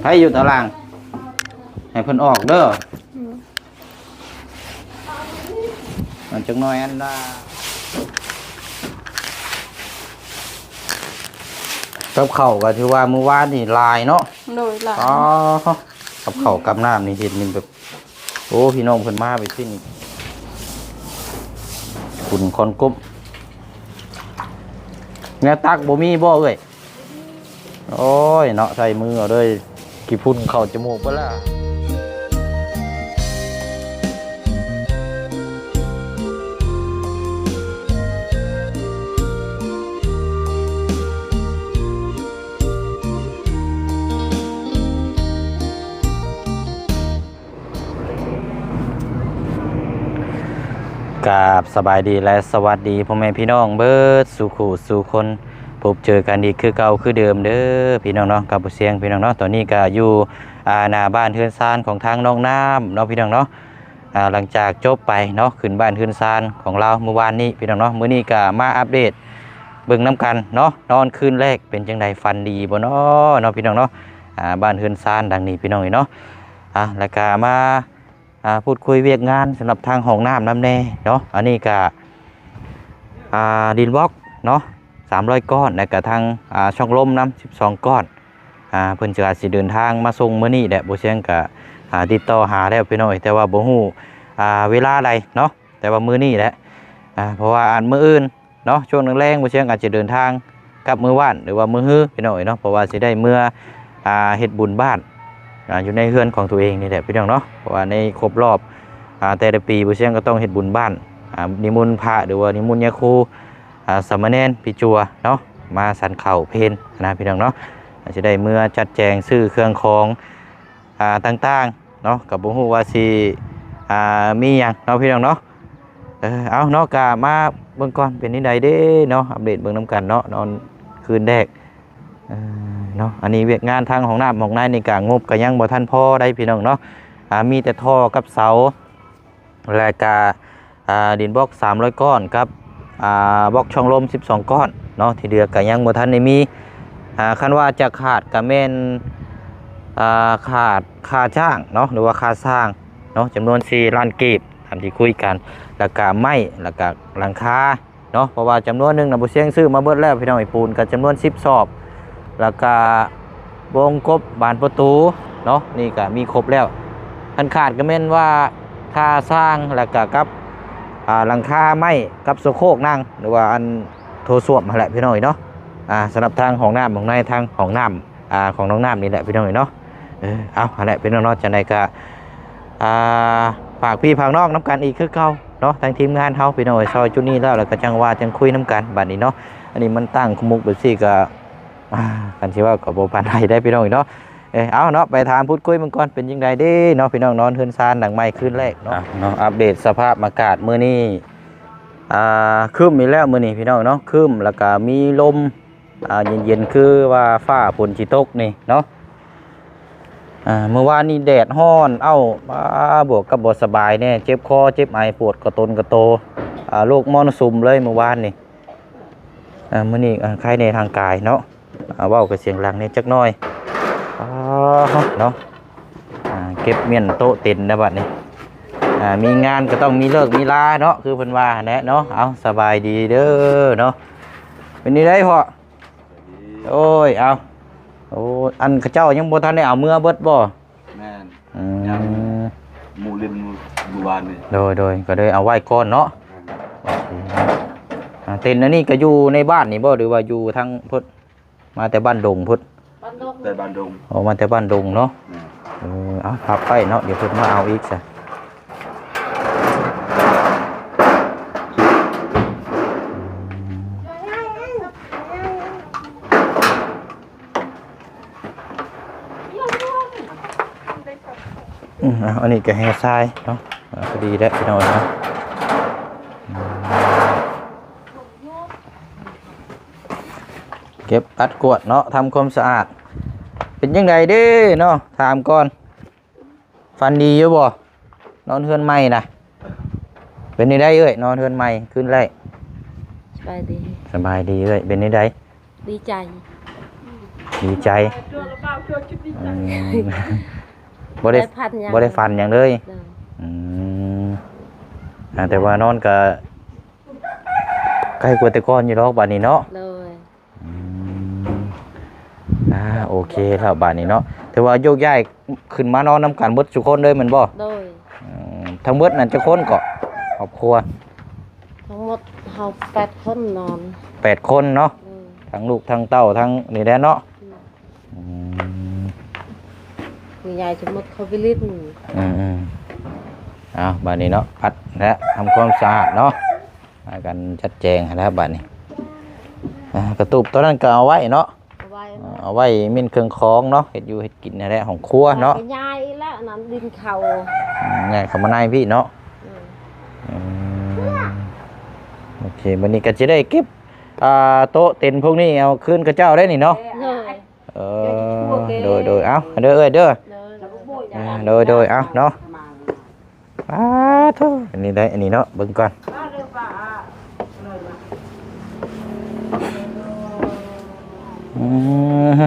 ໃຜຢູ່ຕາລ່າງ ໃຫ້ເພິ່ນອອກເດີ. ອືມ ມັນຈັກໜ້ອຍອັນນາ ກັບເຂົ້າກໍຖືວ່າມື້ວານນີ້ຫຼາຍເນາະ. ໂດຍ ຫຼາຍ. ອໍ ກັບເຂົ້າກັບນ້ຳນີ້ເຫັນນີ້ແບບ ໂອ້ ພີ່ນ້ອງເພິ່ນມາໄປຊີ້ນີ້ ຂຸ້ນຄອນກົບ ແນວຕັກບໍ່ມີບໍ່ເອື້ອຍ? ໂອ້ຍເນາະ ໃສ່ມືເອົາເດີ ຂີ້ຝຸ່ນເຂົ້າຈະມູກເບິດລະ. ກາບສະບາຍດີ ແລະ ສະຫວັດດີພໍ່ແມ່ພີ່ນ້ອງເບິດສູ່ຄູ່ສູ່ຄົນ ພົບເຈີກັນອີກຄືເກົ່າຄືເດີມເດີພີ່ນ້ອງເນາະ ກັບບໍ່ສຽງພີ່ນ້ອງເນາະ. ຕອນນີ້ກະຢູ່ ອ່າ ໜ້າບ້ານເຮືອນຊານຂອງທາງນ້ອງນ້ຳເນາະພີ່ນ້ອງເນາະ. ອ່າ ຫຼັງຈາກຈົບໄປເນາະ ຂຶ້ນບ້ານເຮືອນຊານຂອງລາວມື້ວານນີ້ພີ່ນ້ອງເນາະ ມື້ນີ້ກະມາອັບເດດເບິ່ງນຳກັນເນາະ ນອນຄືນແລກເປັນຈັ່ງໃດ ຝັນດີບໍ່ເນາະ ເນາະພີ່ນ້ອງເນາະ. ອ່າ ບ້ານເຮືອນຊານດັ່ງນີ້ພີ່ນ້ອງເອີຍເນາະ. ອ່າ ແລ້ວກະມາ ອ່າ ພູດຄຸຍວຽກງານສຳລັບທາງຫ້ອງນ້ຳນຳແດ່ເນາະ. ອັນນີ້ກະ ອ່າ ດິນບລັອກເນາະ ສາມຮ້ອຍກ້ອນ ແລ້ວກະທາງ ອ່າ ຊ່ອງລົມນຳ ສິບສອງກ້ອນ. ອ່າ ເພິ່ນຈະອາດຊິເດີນທາງມາສົ່ງມື້ນີ້ແຫຼະ ບໍ່ສຽງກະ ອ່າ ຕິດຕໍ່ຫາແລ້ວພີ່ນ້ອງເອີຍ ແຕ່ວ່າບໍ່ຮູ້ ອ່າ ເວລາໃດເນາະ ແຕ່ວ່າມື້ນີ້ແຫຼະ. ອ່າ ເພາະວ່າອັນມື້ອື່ນ ເນາະ ຊ່ວງແລງໆ ບໍ່ສຽງອາດຈະເດີນທາງກັບເມືອບ້ານ ຫຼືວ່າເມືອຮືພີ່ນ້ອງເອີຍເນາະ ເພາະວ່າຊິໄດ້ເມືອ ອ່າ ເຮັດບຸນບ້ານ ອ່າ ຢູ່ໃນເຮືອນຂອງຕົວເອງນີ້ແຫຼະພີ່ນ້ອງເນາະ. ເພາະວ່າໃນຄົບຮອບ ອ່າ ແຕ່ລະປີ ບໍ່ສຽງກໍຕ້ອງເຮັດບຸນບ້ານ ອ່າ ນິມົນພະ ຫຼືວ່ານິມົນຍາຄູ ອ່າ ສາມະເນນ ພິຈົວເນາະ ມາສັນເຂົ້າເພນນະພີ່ນ້ອງເນາະ. ອາດຈະໄດ້ເມືອຈັດແຈງຊື້ເຄື່ອງຂອງ ອ່າ ຕ່າງໆ ເນາະ ກໍບໍ່ຮູ້ວ່າຊິ ອ່າ ມີຫຍັງເນາະພີ່ນ້ອງເນາະ. ເອີ ເອົາເນາະ ກະມາເບິ່ງກ່ອນເປັນຈັ່ງໃດເດ້ເນາະ ອັບເດດເບິ່ງນຳກັນເນາະ ນອນຄືນແລກ ເອີ ເນາະ. ອັນນີ້ວຽກງານທາງຫ້ອງນ້ຳຫ້ອງໃນນີ້ກະງົບກະຍັງບໍ່ທັນພໍໄດ໋ພີ່ນ້ອງເນາະ. ອ່າ ມີແຕ່ທໍ່ກັບເສົາ ແລະກະ ອ່າ ດິນບລັອກສາມຮ້ອຍກ້ອນກັບ ອ່າ ບລັອກຊ່ອງລົມສິບສອງກ້ອນເນາະ ທີ່ເຫຼືອກະຍັງບໍ່ທັນໄດ້ມີ. ອ່າ ຄັນວ່າຈະຂາດກະແມ່ນ ອ່າ ຂາດຄ່າຈ້າງເນາະ ຫຼືວ່າຄ່າສ້າງເນາະ ຈຳນວນສີ່ລ້ານກີບ ຕາມທີ່ຄຸຍກັນ ແລ້ວກະໄມ້ ແລ້ວກະຫຼັງຄາເນາະ ເພາະວ່າຈຳນວນໜຶ່ງນະ ບໍ່ສຽງຊື້ມາເບິດແລ້ວພີ່ນ້ອງເອີຍ ປູນກະຈຳນວນສິບສອບ ແລ້ວກະວົງກົບບານປະຕູເນາະ ນີ້ກະມີຄົບແລ້ວ. ອັນຂາດກະແມ່ນວ່າຄ່າສ້າງ ແລ້ວກະກັບ ອ່າ ຫຼັງຄາໄມ້ ກັບໂສໂຄກນັ່ງ ຫຼືວ່າອັນໂຖສ້ວມຫັ້ນແຫຼະພີ່ນ້ອງເອີຍເນາະ. ອ່າ ສຳລັບທາງຫ້ອງນ້ຳຫ້ອງໃນ ທາງຫ້ອງນ້ຳ ອ່າ ຂອງນ້ອງນ້ຳນີ້ແຫຼະພີ່ນ້ອງເອີຍເນາະ. ເອີ ເອົາ ຫັ້ນແຫຼະພີ່ນ້ອງເນາະ ຈັ່ງໃດກະ ອ່າ ຝາກພີ່ຝາກນ້ອງນຳກັນອີກຄືເກົ່າເນາະ ທາງທີມງານເຮົາພີ່ນ້ອງເອີຍ ຊ່ອຍຈຸດນີ້ແລ້ວ ແລ້ວກະຈັ່ງວ່າຈັ່ງຄຸຍນຳກັນບາດນີ້ເນາະ. ອັນນີ້ມັນຕັ້ງຂະໝຸກແບບຊີ້ກະ ອ່າ ຄັນຊິເວົ້າກໍບໍ່ປານໃດເດ້ພີ່ນ້ອງເນາະ. ເອີ ເອົາເນາະ ໄປຖາມພູດຄຸຍເບິ່ງກ່ອນ ເປັນຈັ່ງໃດເດ້ເນາະ ພີ່ນ້ອງນອນເຮືອນຊານຫຼັງໃໝ່ຄືນແລກເນາະ ເນາະ. ອັບເດດສະພາບອາກາດມື້ນີ້ ອ່າ ຄຶ້ມອີກແລ້ວມື້ນີ້ພີ່ນ້ອງເນາະ ຄຶ້ມ ແລ້ວກະມີລົມ ອ່າ ເຢັນໆ ຄືວ່າຟ້າຝົນຊິຕົກນີ້ເນາະ. ອ່າ ມື້ວານນີ້ແດດຮ້ອນ ເອົ້າ ບວກກັບບໍ່ສະບາຍແດ່ ເຈັບຄໍເຈັບໄອ ປວດກະຕົນກະໂຕ ອ່າ ໂລກມໍ່ສຸມເລີຍມື້ວານນີ້. ອ່າ ມື້ນີ້ ອ່າ ໄຄແດ່ທາງກາຍເນາະ ອ່າ ເວົ້າກັບສຽງດັງແດ່ຈັກໜ້ອຍ. ອ່າ ເນາະ ອ່າ ເກັບມ້ຽນໂຕະເຕັນແລ້ວບັດນີ້ ອ່າ ມີງານກໍຕ້ອງມີເລີກມີລາເນາະ ຄືເພິ່ນວ່າຫັ້ນແຫຼະເນາະ. ເອົາ ສະບາຍດີເດີເນາະ. ເປັນຈັ່ງໃດພໍ່? ໂອ້ຍ ເອົາ ໂອ້ ອັນເຂົາເຈົ້າຍັງບໍ່ທັນໄດ້ເອົາເມືອເບິດບໍ່? ແມ່ນ ອືມ ຍັງ ໝູ່ຫຼິ້ນມື້ວານນີ້ ໂດຍ ໂດຍ ກໍເລີຍເອົາໄວ້ກ່ອນເນາະ. ແມ່ນ ອ່າ ເຕັນອັນນີ້ກໍຢູ່ໃນບ້ານນີ້ບໍ່ ຫຼືວ່າຢູ່ທາງພຸ້ນ? ມາແຕ່ບ້ານດົງພຸ້ນ ບ້ານດົງ ແຕ່ບ້ານດົງ ອອກມາແຕ່ບ້ານດົງເນາະ. ແມ່ນ ເອີ ເອົາ ພັບໄວ້ເນາະ ດຽວເພິ່ນມາເອົາອີກຊະ. ອືມ ເອົາ ອັນນີ້ກໍແຮ່ຊາຍເນາະ ອ່າ ພໍດີແຫຼະພີ່ນ້ອງເນາະ. ອືມ ເກັບປັດກວາດເນາະ ທຳຄວາມສະອາດ. ເປັນຈັ່ງໃດເດ້ເນາະ ຖາມກ່ອນ ຝັນດີຢູ່ບໍ່? ນອນເຮືອນໃໝ່ນະ ເປັນຈັ່ງໃດເອື້ອຍ ນອນເຮືອນໃໝ່ຄືນແລກ? ສະບາຍດີ ສະບາຍດີເອື້ອຍ ເປັນຈັ່ງໃດ? ດີໃຈ. ດີໃຈ. ອືມ ບໍ່ໄດ້ ໄດ້ຝັນຫຍັງ ບໍ່ໄດ້ຝັນຫຍັງເລີຍ. ໂດຍ. ອືມ ອ່າ ແຕ່ວ່ານອນກະໃກ້ກວ່າແຕ່ກ່ອນຢູ່ດອກບາດນີ້ເນາະ. ໂດຍ. ອືມ ອ່າ ໂອເຄແລ້ວບາດນີ້ເນາະ ຖືວ່າໂຍກຍ້າຍຂຶ້ນມານອນນຳກັນເບິດທຸກຄົນເລີຍແມ່ນບໍ່? ໂດຍ. ອືມ ທັງເບິດນັ້ນຈັກຄົນເກາະ ຄອບຄົວ? ທັງໝົດເຮົາແປດຄົນນອນ. ແປດຄົນເນາະ. ໂດຍ. ທັງລູກທັງເຕົ້າທັງນີ້ແຫຼະເນາະ. ອືມ ອືມ ມີຍາຍຈະໝົດເຂົາໄປຫຼິ້ນ. ອືມໆ ເອົາ ບາດນີ້ເນາະ ປັດ ແລະ ທຳຄວາມສະອາດເນາະ ພາກັນຈັດແຈງຫັ້ນແຫຼະບາດນີ້. ອ່າ ກະຕູບໂຕນັ້ນກະເອົາໄວ້ເນາະ ເອົາໄວ້ ເອົາໄວ້ໝິ່ນເຄື່ອງຂອງເນາະ ເຮັດຢູ່ເຮັດກິນຫັ້ນແຫຼະ ຫ້ອງຄົວເນາະ. ກະຍ້າຍອີກແລ້ວ ອັນນັ້ນດິນເຂົາ. ອືມ ຍ້າຍເຂົ້າມາໃນພີ້ເນາະ. ອືມ ອືມ ໂອເຄ ບາດນີ້ກະຊິໄດ້ເກັບ ອ່າ ໂຕະເຕັນພວກນີ້ເອົາຄືນເຂົາເຈົ້າໄດ້ນີ້ເນາະ. ໂດຍ. ເອີ ໂດຍ ໂດຍ ເອົາເດີເອື້ອຍເດີ. ໂດຍ ໂດຍ ເອົາເນາະ. ປາໂທ້ ອັນນີ້ໄດ້ ອັນນີ້ເນາະ ເບິ່ງກ່ອນ. ອືມ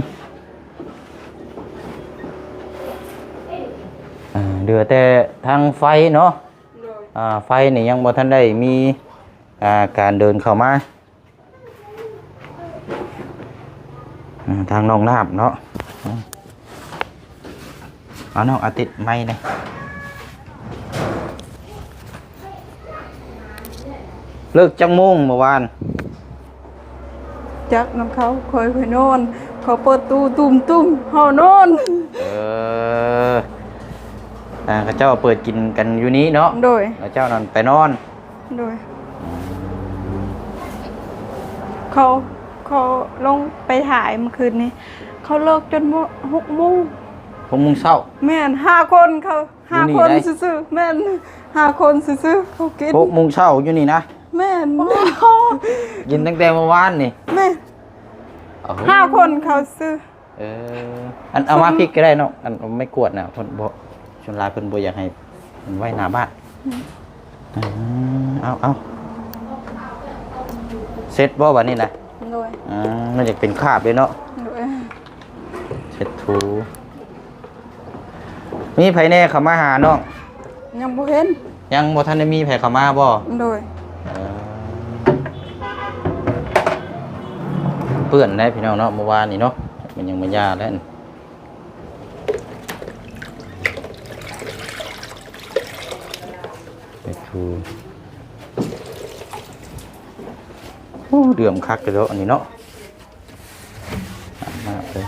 ອ່າ ເຫຼືອແຕ່ທາງໄຟເນາະ. ໂດຍ. ອ່າ ໄຟນີ້ຍັງບໍ່ທັນໄດ້ມີ ອ່າ ການເດີນເຂົ້າມາ. ອ່າ ທາງນ້ອງນ້ຳເນາະ. ເອົາ ນ້ອງອາທິດໄມແດ່. ເລີກຈັກໂມງເມື່ອວານ? ຈັກນຳເຂົາ ຂ້ອຍ ຂ້ອຍນອນ ເຂົາເປີດຕູ້ຕຸ້ມໆ ເຮົານອນ. ເອີ ອ່າ ເຂົາເຈົ້າເປີດກິນກັນຢູ່ນີ້ເນາະ. ໂດຍ. ແລ້ວເຈົ້ານັ້ນໄປນອນ. ໂດຍ. ອືມ ເຂົາ ເຂົາລົງໄປຖ່າຍມື້ຄືນນີ້ ເຂົາເລີກຈົນຫົກໂມງ. ຫົກໂມງເຊົ້າ? ແມ່ນ ຫ້າຄົນເຂົາ ຫ້າຄົນຊື່ໆ. ແມ່ນ ຫ້າຄົນຊື່ໆ ເຂົາກິນ. ຫົກໂມງເຊົ້າຢູ່ນີ້ນະ? ແມ່ນ. ກິນຕັ້ງແຕ່ເມື່ອວານນີ້? ແມ່ນ. ໂອ້ໂຫ ຫ້າຄົນເຂົາຊື່. ເອີ ອັນ ເອົາມາພີ້ກະໄດ້ເນາະ ອັນໄມ້ກວາດນະ ເພິ່ນບໍ່ ສ່ວນຫຼາຍເພິ່ນບໍ່ຢາກໃຫ້ມັນໄວ້ໜ້າບ້ານ. ອືມ ເອົາ ເອົາ ເຊັດບໍ່ບາດນີ້ນະ? ໂດຍ. ອືມ ມັນຢາກເປັນຄາບເດ້ເນາະ. ໂດຍ. ເຊັດຖູ. ມີໃຜແດ່ເຂົ້າມາຫານ້ອງ? ຍັງບໍ່ເຫັນ. ຍັງບໍ່ທັນໄດ້ມີໃຜເຂົ້າມາບໍ່? ໂດຍ. ເອີ ເປື້ອນໄດ໋ພີ່ນ້ອງເນາະ ເມື່ອວານນີ້ເນາະ ມັນຍັງມາຢາແລ້ວ. ເຮັດຖູ ໂອ້ ເດືອມຄັກເດີເນາະ ອັນນີ້ເນາະ. ມາເລີຍ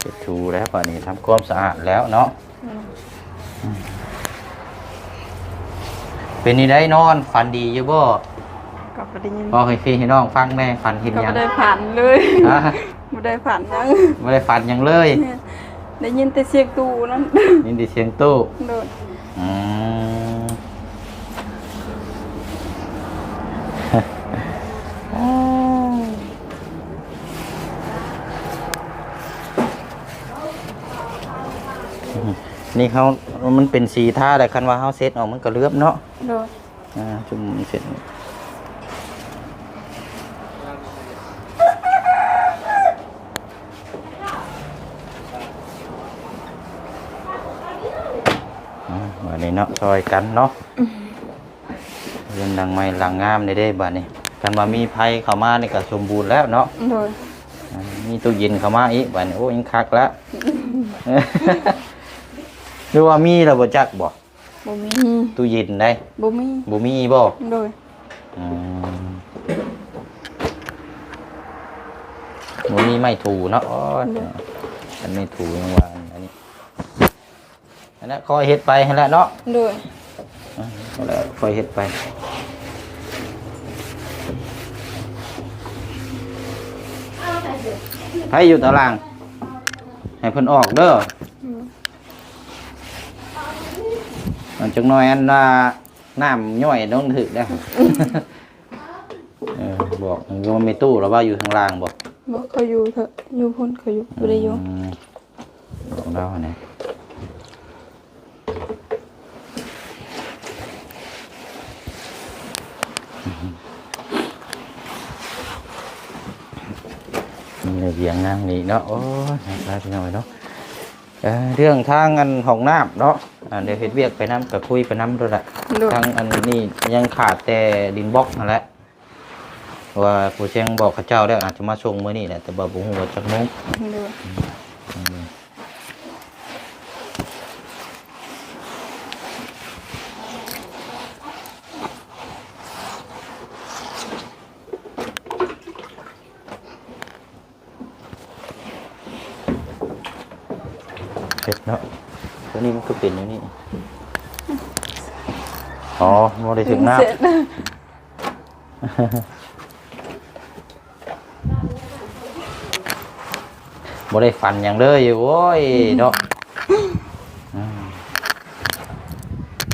ເຮັດຖູແລ້ວ ບາດນີ້ທຳຄວາມສະອາດແລ້ວເນາະ. ອືມ ເປັນຈັ່ງໃດນອນ ຝັນດີຢູ່ບໍ່? ກໍບໍ່ໄດ້ຍິນ ເວົ້າໃຫ້ພີ່ໃຫ້ນ້ອງຟັງແດ່ ຝັນເຫັນຫຍັງ? ກໍບໍ່ໄດ້ຝັນເລີຍ. ຮະ? ບໍ່ໄດ້ຝັນຫຍັງ ບໍ່ໄດ້ຝັນຫຍັງເລີຍ. ແມ່ນ ໄດ້ຍິນແຕ່ສຽງຕູ້ນັ້ນ ໄດ້ຍິນແຕ່ສຽງຕູ້. ໂດຍ. ອືມ ນີ້ເຮົາ ມັນເປັນສີທາແລ້ວ ຄັນວ່າເຮົາເຊັດອອກມັນກໍເຫຼືອມເນາະ. ໂດຍ. ອ່າ ຈຸ່ມເສັດ ອ່າ ບາດນີ້ເນາະ ຊ່ອຍກັນເນາະ. ອືມ ເຮືອນຫຼັງໃໝ່ຫຼັງງາມເດ້ ບາດນີ້ ຄັນວ່າມີໃຜເຂົ້າມານີ້ກໍສົມບູນແລ້ວເນາະ. ໂດຍ. ອ່າ ມີຕູ້ເຢັນເຂົ້າມາອີກ ບາດນີ້ ໂອ້ ຍັງຄັກລະ. ຫຼືວ່າມີແລ້ວບໍ່ຈັກບໍ່? ບໍ່ມີ. ຕູ້ເຢັນໃດ໋? ບໍ່ມີ. ບໍ່ມີບໍ່? ໂດຍ. ອືມ ບໍ່ມີໄມ້ຖູເນາະ. ໂອ້ຍ ໂດຍ. ອັນໄມ້ຖູຍັງວ່າອັນນີ້ ອັນນັ້ນຄ່ອຍເຮັດໄປຫັ້ນແຫຼະເນາະ. ໂດຍ. ອ່າ ຄ່ອຍເຮັດໄປ. ໃຜຢູ່ຕາລ່າງ ໃຫ້ເພິ່ນອອກເດີ. ອືມ ອັນຈັກໜ້ອຍອັນວ່າ ນ້ຳຍ້ອຍລົງຖືກແລ້ວ. ເອີ ບອກ ແມ່ຕູ້ລະວ່າຢູ່ທາງລ່າງບໍ່? ບໍ່ ເຂົາຢູ່ເທີ ຢູ່ພຸ້ນ ເຂົາຢູ່ ບໍ່ໄດ້ຢູ່. ອືມ ບອກລາວຫັ້ນແຫຼະ. ອືມ ນີ້ລະວຽງນາງນີ້ເນາະ. ໂອ້ຍ ໜັກຫຼາຍພີ່ນ້ອງເອີຍເນາະ. ເອີ ເລື່ອງທາງອັນຫ້ອງນ້ຳເນາະ ອັນດຽວເຮັດວຽກໄປນຳ ກໍຄຸຍໄປນຳໂລດລະ. ໂດຍ ທາງອັນນີ້ຍັງຂາດແຕ່ດິນບລັອກຫັ້ນແຫຼະ ເພາະວ່າຜູ້ຊ່ຽງບອກເຂົາເຈົ້າແລ້ວ ອາດຈະມາສົ່ງມື້ນີ້ແຫຼະ ແຕ່ວ່າບໍ່ຮູ້ວ່າຈັກໂມງ. ໂດຍ ອືມ. ເຮັດເນາະ ຕົວນີ້ມັນຄືເປັນແນວນີ້. ອໍ ບໍ່ໄດ້ຖືກນ້ຳ. ບໍ່ໄດ້ຝັນຫຍັງເລີຍ. ໂອ້ຍເນາະ ອື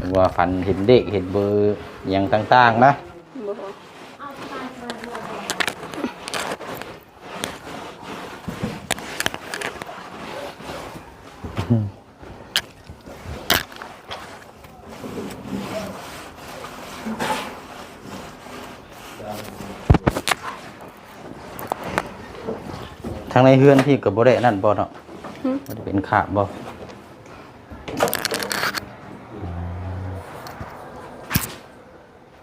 ມ ວ່າຝັນເຫັນເລກເຫັນເບີຫຍັງຕ່າງໆນະ. ບໍ່ ທາງໃນເຮືອນພີ້ກໍບໍ່ໄດ້ອັນນັ້ນບໍ່ເນາະ? ຫືມ? ບໍ່ໄດ້ເປັນຄາບບໍ່? ອ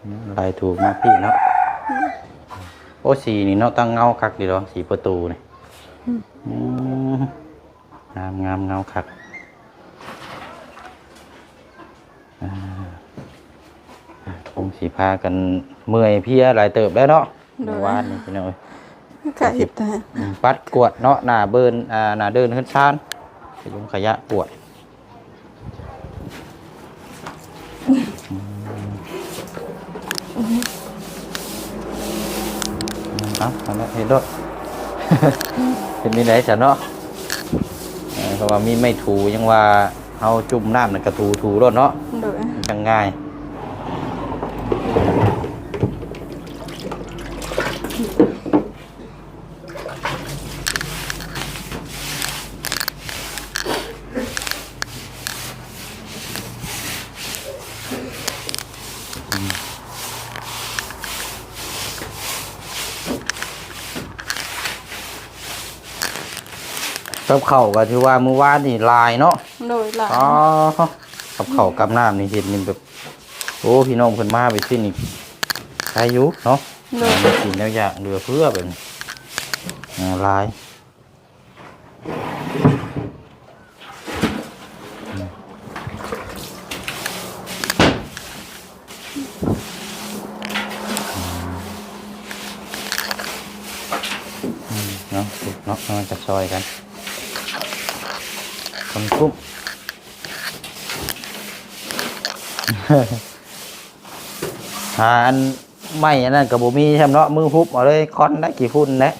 ືມ ໄລ່ຖູມາພີ້ເນາະ. ໂອ້ ສີນີ້ເນາະ ຕັ້ງເງົາຄັກດີເນາະ ສີປະຕູນີ້. ອືມ ອືມ ງາມໆ ເງົາຄັກ. ອ່າ ຄົງຊິພາກັນເມື່ອຍເພຍຫຼາຍເຕີບແລ້ວເນາະ. ໂດຍ ມື້ວານນີ້ພີ່ນ້ອງເອີຍ ກະເຮັດ ຊິ ອືມ ປັດກວາດເນາະ ໜ້າເບີນ ອ່າ ໜ້າເດີ່ນເຮືອນຊານ ໄປລົງຂະຫຍະກວາດ. ອືມ ເອົາ ເອົາເນາະ ເຮັດໂລດ ເຮັດແນວໃດຊະເນາະ. ເອີ ເພາະວ່າມີໄມ້ຖູ ຍັງວ່າເຮົາຈຸ່ມນ້ຳ ແລ້ວກະຖູໆ ໂລດເນາະ. ໂດຍ ມັນຈັ່ງງ່າຍ. ກັບເຂົ້າກໍຖືວ່າມື້ວານນີ້ຫຼາຍເນາະ. ໂດຍ ຫຼາຍ. ອໍ ກັບເຂົ້າກັບນ້ຳນີ້ເຫັນນີ້ແບບ ໂອ້ ພີ່ນ້ອງເພິ່ນມາໄປຊື້ນີ້ໄດ້ຢູ່ເນາະ. ໂດຍ ກິນແນວຢາກເຫຼືອເຟືອແບບນີ້ ອ່າ ຫຼາຍ. ເນາະ ເນາະ ເຮົາຈະຊ່ອຍກັນຄົນກຸ້ມ ຫາອັນໄມ້ອັນນັ້ນກໍບໍ່ມີຊ້ຳເນາະ ມືຮຸບເອົາເລີຍ ຄອນແລະ ຂີ້ຝຸ່ນແລະ.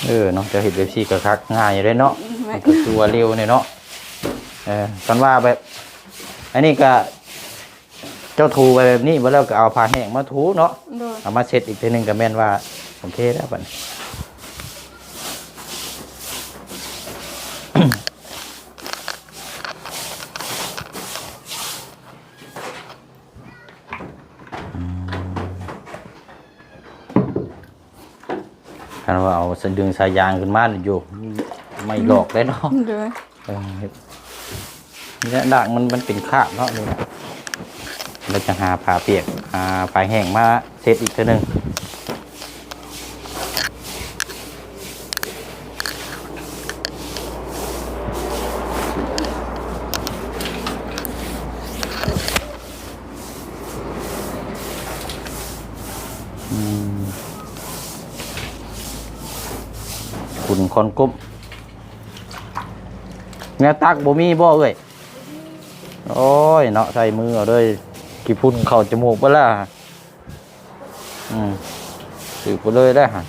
ເອີ ເນາະ ເຈົ້າເຮັດແບບຊີ້ກໍຄັກ ງ່າຍຢູ່ເດ້ເນາະ. ແມ່ນ ມັນກໍຄືວ່າເລັວນີ້ເນາະ. ເອີ ຄັນວ່າແບບ ອັນນີ້ກໍ ເຈົ້າຖູໄປແບບນີ້ ບາດແລ້ວກໍເອົາຜ້າແຫ້ງມາຖູເນາະ. ໂດຍ ເອົາມາເຊັດອີກເທື່ອໜຶ່ງກໍແມ່ນວ່າໂອເຄແລ້ວບັດນີ້. ຄັນວ່າເອົາສະດຶງສາຍຢາງຂຶ້ນມານີ້ ໂຍ ໄມ້ຫຼອກໄດ້ເນາະ. ໂດຍ ເອີ ນີ້ແຫຼະ ດາກມັນ ມັນເປັນຄາບເນາະ. ນີ້ແຫຼະ ແລ້ວຈະຫາຜ້າປຽກ ຫາຜ້າແຫ້ງມາເຊັດອີກເທື່ອໜຶ່ງ. ອືມ ຝຸ່ນຄອນກົບ ແນວຕັກບໍ່ມີບໍ່ເອື້ອຍ? ໂອ້ຍເນາະ ໃສ່ມືເອົາເລີຍ ຂີ້ຝຸ່ນເຂົ້າຈະມູກເບິດແລ້ວ. ອືມ ຖືກໄປເລີຍໄດ໋ຫັ້ນ.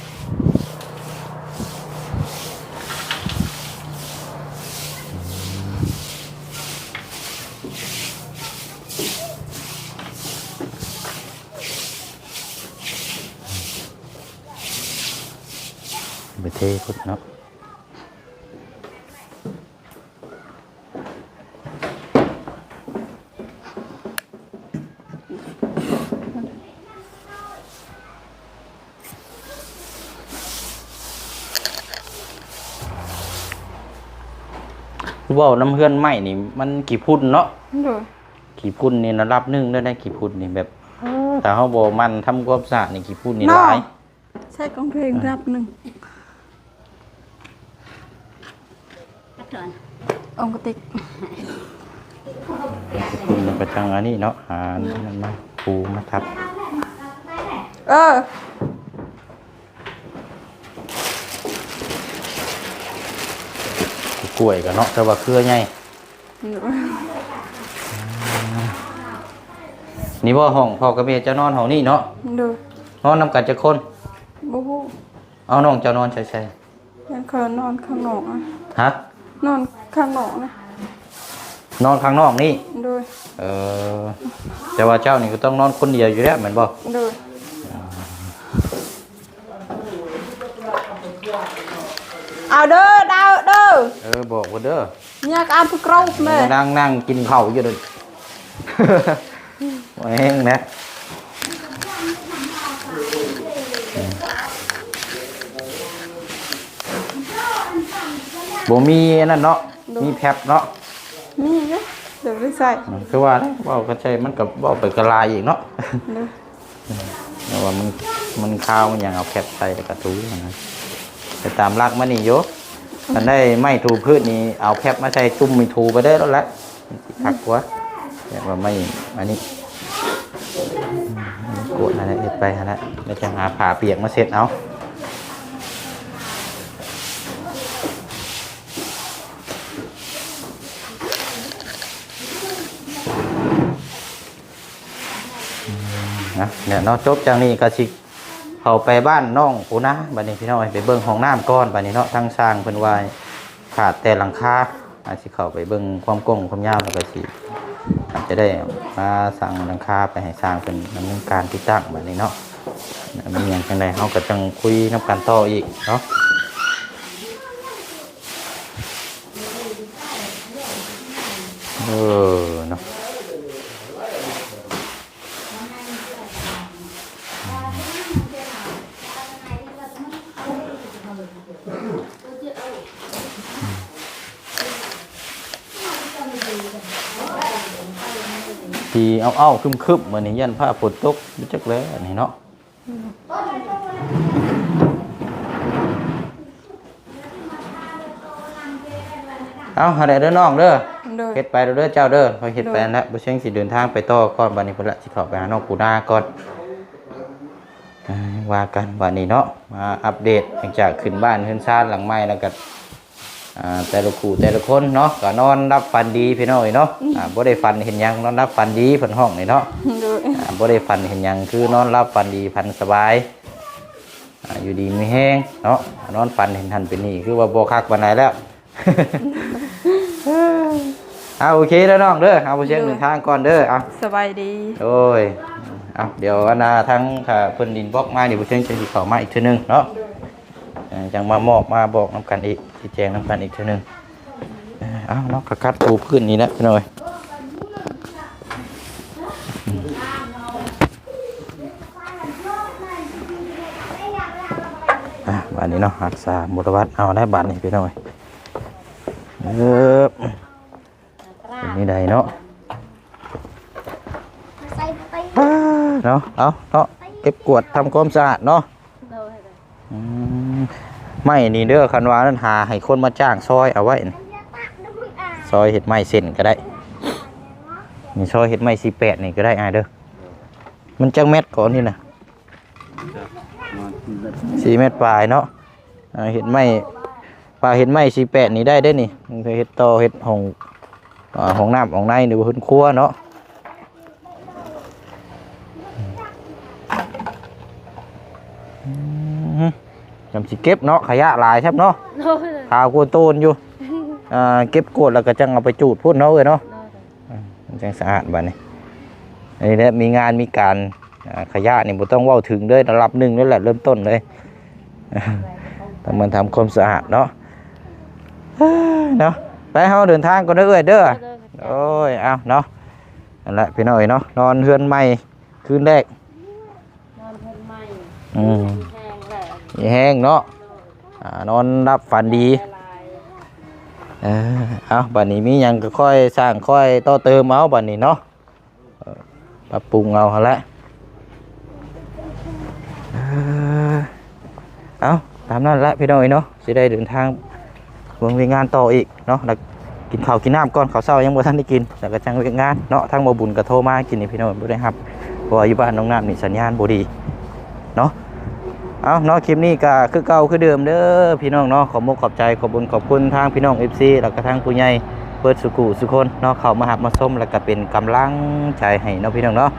ໄປເທພຸ້ນເນາະ. ເວົ້ານຳເຮືອນໃໝ່ນີ້ມັນຂີ້ຝຸ່ນເນາະ. ໂດຍ. ຂີ້ຝຸ່ນນີ້ລະດັບໜຶ່ງເດີ ຂີ້ຝຸ່ນນີ້ແບບ ເອີ ຖ້າເຮົາບໍ່ໝັ່ນທຳຄວາມສະອາດນີ້ ຂີ້ຝຸ່ນນີ້ຫຼາຍ. ໃຊ້ກອງເພງລະດັບໜຶ່ງ. ອອງກະຕິກ ຂີ້ຝຸ່ນແລ້ວກໍຈັ່ງອັນນີ້ເນາະ ຫານັ້ນມາປູມາທັບ. ເອີ ກ້ວຍກໍເນາະ ແຕ່ວ່າເຄືອໃຫຍ່. ໂດຍ. ນີ້ບໍ່ ຫ້ອງພໍ່ກັບແມ່ເຈົ້ານອນຫ້ອງນີ້ເນາະ? ໂດຍ. ນອນນຳກັນຈັກຄົນ? ບໍ່ຮູ້. ເອົາ ນ້ອງເຈົ້ານອນໃສ? ແມ່ນຂ້ອຍນອນຂ້າງນອກນະ. ຮະ? ນອນຂ້າງນອກນະ. ນອນຂ້າງນອກນີ້? ໂດຍ. ເອີ ແຕ່ວ່າເຈົ້ານີ້ກໍຕ້ອງນອນຄົນດຽວຢູ່ແລ້ວແມ່ນບໍ່? ໂດຍ. ເອົາເດີ ດາວເດີ. ເອີ ບອກເພິ່ນເດີ. ຍາກອາດຄືເກົ່າແມ່. ນັ່ງ ນັ່ງກິນເຂົ້າຢູ່ເດີ. ແຮງນະ ບໍ່ມີອັນນັ້ນເນາະ. ໂດຍ. ມີແຟັບເນາະ. ມີຢູ່ ດຽວໄປໃສ່. ອືມ ຄືວ່າແຫຼະ ເວົ້າກັນໃສ່ມັນກໍເວົ້າໄປກໍຫຼາຍອີກເນາະ. ໂດຍ. ເພາະວ່າມັນ ມັນຄາວມັນຫຍັງ ເອົາແຟັບໃສ່ແລ້ວກໍຖູຫັ້ນນະ. ແຕ່ຕາມຫຼັກມັນນີ້ຢູ່ ຄັນໄດ້ໄມ້ຖູພື້ນນີ້ ເອົາແຟັບມາໃສ່ຈຸ່ມນີ້ ຖູໄປເລີຍໂລດແຫຼະ ມັນຊິຄັກກວ່າ. ແບບວ່າໄມ້ອັນນີ້ ກວດຫັ້ນແຫຼະ ເຮັດໄປຫັ້ນແຫຼະ ແລ້ວຈັ່ງຫາຜ້າປຽກມາເຊັດເອົາ. ນະ ແລ້ວເນາະ ຈົບຈາກນີ້ກໍຊິເຂົ້າໄປບ້ານນ້ອງປູນາ ບັດນີ້ພີ່ນ້ອງເອີຍ ໄປເບິ່ງຫ້ອງນ້ຳກ່ອນ ບັດນີ້ເນາະ. ທາງຊ່າງເພິ່ນວ່າຂາດແຕ່ຫຼັງຄາ ອາດຊິເຂົ້າໄປເບິ່ງຄວາມກວ້າງຄວາມຍາວ ແລ້ວກໍຊິ ອາດຈະໄດ້ມາສັ່ງຫຼັງຄາໄປໃຫ້ຊ່າງເພິ່ນດຳເນີນການຕິດຕັ້ງ ບັດນີ້ເນາະ. ແລ້ວມັນຫຍັງຈັ່ງໃດ ເຮົາກໍຈັ່ງຄຸຍນຳກັນຕໍ່ອີກເນາະ. ເອີ ເນາະ ທີ່ເອົາໆ ຄຶ້ມໆ ມື້ນີ້ຢ້ານຟ້າຝົນຕົກ ບໍ່ຈັກແລ້ວອັນນີ້ເນາະ. ເອົາ ຫັ້ນແຫຼະເດີນ້ອງເດີ. ໂດຍ. ເຮັດໄປເດີເຈົ້າເດີ ຂ້ອຍເຮັດໄປ ໂດຍ ຫັ້ນແຫຼະ. ບໍ່ເສັງຊິເດີນທາງໄປຕໍ່ກ່ອນ ບັດນີ້ພຸ້ນລະ ຊິເຂົ້າໄປຫານ້ອງປູນາກ່ອນ. ອ່າ ວ່າກັນບັດນີ້ເນາະ ມາອັບເດດ ຫຼັງຈາກຂຶ້ນບ້ານເຮືອນຊານຫຼັງໃໝ່ແລ້ວກໍ ອ່າ ແຕ່ລະຄູ່ແຕ່ລະຄົນເນາະ ກໍນອນຫຼັບຝັນດີພີ່ນ້ອງເອີຍເນາະ. ອືມ ອ່າ ບໍ່ໄດ້ຝັນເຫັນຫຍັງ ນອນຫຼັບຝັນດີ ເພິ່ນຮ້ອງນີ້ເນາະ. ໂດຍ. ອ່າ ບໍ່ໄດ້ຝັນເຫັນຫຍັງ ຄືນອນຫຼັບຝັນດີ ຝັນສະບາຍ ອ່າ ຢູ່ດີມີແຮງເນາະ. ນອນຝັນເຫັນຫັ້ນເປັນນີ້ ຄືວ່າບໍ່ຄັກປານໃດແລ້ວ. ເອົາ ໂອເຄເດີນ້ອງເດີ ເອົາ ບໍ່ເສັງ ໂດຍ ເດີນທາງກ່ອນເດີ. ເອົາ ສະບາຍດີ. ໂດຍ. ເອົາ ດຽວອັນນ່າ ທາງ ຖ້າເພິ່ນອິນບັອກມານີ້ ບໍ່ເສັງຈັ່ງຊິເຂົ້າມາອີກເທື່ອໜຶ່ງເນາະ. ໂດຍ. ຈັ່ງມາມອບມາບອກນຳກັນອີກ ຊີ້ແຈງນຳກັນອີກເທື່ອໜຶ່ງ. ເອົາເນາະ ກະຂັດຖູພື້ນນີ້ແຫຼະພີ່ນ້ອງເອີຍ. ອ່າ ບາດນີ້ເນາະ ຮັກສາມົນລະວັດເອົາໄດ້ບາດນີ້ພີ່ນ້ອງເອີຍ. ເອີ ເປັນນີ້ໃດເນາະ. ອ່າ ເນາະ ເອົາເນາະ ເກັບກວາດທຳຄວາມສະອາດເນາະ. ໂດຍ. ອືມ ໄມ້ນີ້ເດີ ຄັນວ່ານັ້ນຫາໃຫ້ຄົນມາຈ້າງຊອຍເອົາໄວ້ ຊອຍເຮັດໄມ້ເສັ້ນກໍໄດ້. ນີ້ຊອຍເຮັດໄມ້ສີ່ແປດນີ້ກໍໄດ້ອ້າຍເດີ. ມັນຈັກແມັດເກາະນີ້ນະ? ສີ່ແມັດປາຍເນາະ. ອ່າ ເຮັດໄມ້ ວ່າເຮັດໄມ້ສີ່ແປດນີ້ໄດ້ເດ້ນີ້ ເຮັດຕໍ່ເຮັດຫ້ອງ ອ່າ ຫ້ອງນ້ຳຫ້ອງໃນ ຫຼືວ່າເຮືອນຄົວເນາະ. ອືມ ຈຳຊິເກັບເນາະ ຂະຫຍະຫຼາຍແຊບເນາະ. ໂດຍ. ຂາວກວ່າໂຕນຢູ່. ອ່າ ເກັບກວດແລ້ວກໍຈັ່ງເອົາໄປຈູດພຸ້ນເນາະເອີຍເນາະ. ໂດຍ. ອືມ ມັນຈັ່ງສະອາດບາດນີ້. ອັນນີ້ແຫຼະ ມີງານມີການ ອ່າ ຂະຫຍະນີ້ບໍ່ຕ້ອງເວົ້າເຖິງເລີຍ ລະດັບໜຶ່ງເລີຍແຫຼະ ເລີ່ມຕົ້ນເລີຍ. ຕ້ອງມາທຳຄວາມສະອາດເນາະ ເນາະ. ໄປ ເຮົາເດີນທາງກ່ອນເດີເອື້ອຍເດີ. ໂດຍ. ໂອ້ຍ ເອົາເນາະ ນັ້ນແຫຼະພີ່ນ້ອງເອີຍເນາະ ນອນເຮືອນໃໝ່ຄືນແລກ ນອນເຮືອນໃໝ່. ອືມ ມີແຮງເນາະ. ອ່າ ນອນຫຼັບຝັນດີ. ເອີ ເອົາ ບັດນີ້ມີຫຍັງກໍຄ່ອຍສ້າງຄ່ອຍຕໍ່ເຕີມເອົາບັດນີ້ເນາະ ເອີ ປັບປຸງເອົາຫັ້ນແຫຼະ ເອີ ເອົາ ຕາມນັ້ນແຫຼະພີ່ນ້ອງເອີຍເນາະ ຊິໄດ້ເດີນທາງເບິ່ງວຽກງານຕໍ່ອີກເນາະ ແລ້ວກິນເຂົ້າກິນນ້ຳກ່ອນ ເຂົ້າເຊົ້າຍັງບໍ່ທັນໄດ້ກິນ ແລ້ວກໍຈັ່ງວຽກງານເນາະ ທາງບໍ່ບຸນກໍໂທມາກິນນີ້ພີ່ນ້ອງ ບໍ່ໄດ້ຮັບ ເພາະວ່າຢູ່ບ້ານນ້ອງນ້ຳນີ້ສັນຍານບໍ່ດີເນາະ. ເອົາເນາະ ຄລິບນີ້ກໍຄືເກົ່າຄືເດີມເດີພີ່ນ້ອງເນາະ ຂອບອົກຂອບໃຈ ຂອບບຸນຂອບຄຸນທາງພີ່ນ້ອງເອັຟຊີ ແລ້ວກໍທາງຜູ້ໃຫຍ່ເບິດສູ່ຜູ້ສູ່ຄົນເນາະ ເຂົ້າມາຮັບມາຊົມ ແລ້ວກໍເປັນກຳລັງໃຈໃຫ້ເນາະພີ່ນ້ອງເນາະ.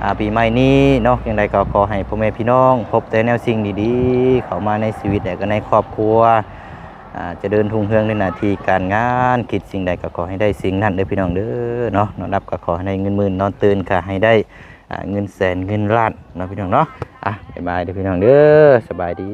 ອ່າ ປີໃໝ່ນີ້ເນາະ ຈັ່ງໃດກໍຂໍໃຫ້ພໍ່ແມ່ພີ່ນ້ອງພົບແຕ່ແນວສິ່ງດີໆ ເຂົ້າມາໃນຊີວິດ ແລະກໍໃນຄອບຄົວ ອ່າ ຈະເລີນຮຸ່ງເຮືອງໃນໜ້າທີ່ການງານ ຄິດສິ່ງໃດກໍຂໍໃຫ້ໄດ້ສິ່ງນັ້ນເດີພີ່ນ້ອງເດີເນາະ. ນອນຫຼັບກໍຂໍໃຫ້ໄດ້ເງິນໝື່ນ ນອນຕື່ນກໍໃຫ້ໄດ້ ອ່າ ເງິນແສນເງິນລ້ານເນາະພີ່ນ້ອງເນາະ. ອ່ະ ບາຍບາຍເດີພີ່ນ້ອງເດີ ສະບາຍດີ.